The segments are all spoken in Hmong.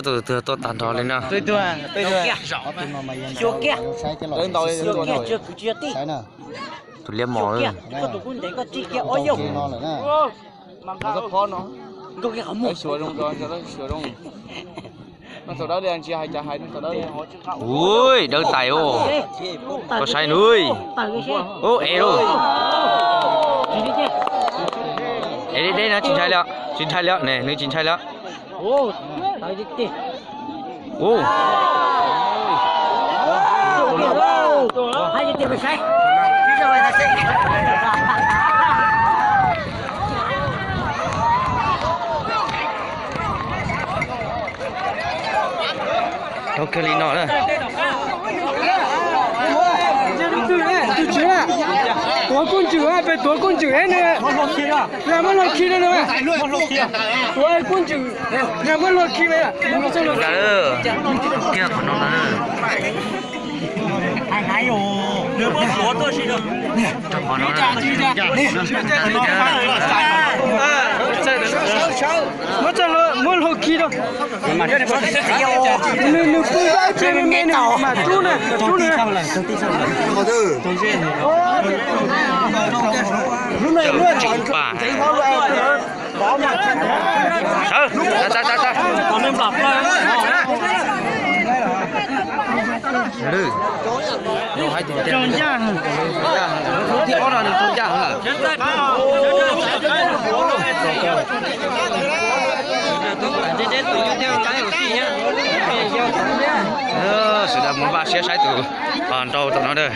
Tus twg tuaj tag nrho li no? Tus liab mos. Ui, dawb tais os. Koj saib nws. Ub, es lauj. Es deb deb no tsis ntshai li, tsis ntshai li ne, nws tsis ntshai li. Ub. Dhau kiag li no na. Tus tswv, tuav koob tswm, peb tuav koob tswm ne. Muab luag khi no, tuav koob tswm, muab luag khi. Kiag qhov no na. Muab txoj hlua, muab hlua khi rau. Nws, nws pw ib ce me me nws mam rub na, rub na. Sawv, tag, tag, tag, tag. Lwm, no hais tias, tus thib ob no nws tus ncaj heev lawm. Sawv daws mus npaj siab saib tus nrau tom no na.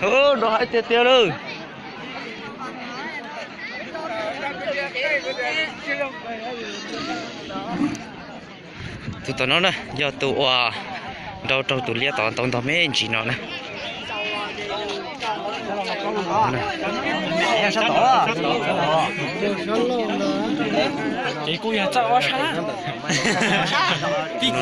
Nrau hais tiag tiag lawm. Tus tom no na yog tus uas nrau raug tus liab tod ntau ntog me ntsis no na. Ces kuj yog txoj ob sab. Tsis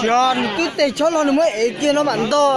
yog nws twb tes tshob los nws muab ev kiag no mam ntog.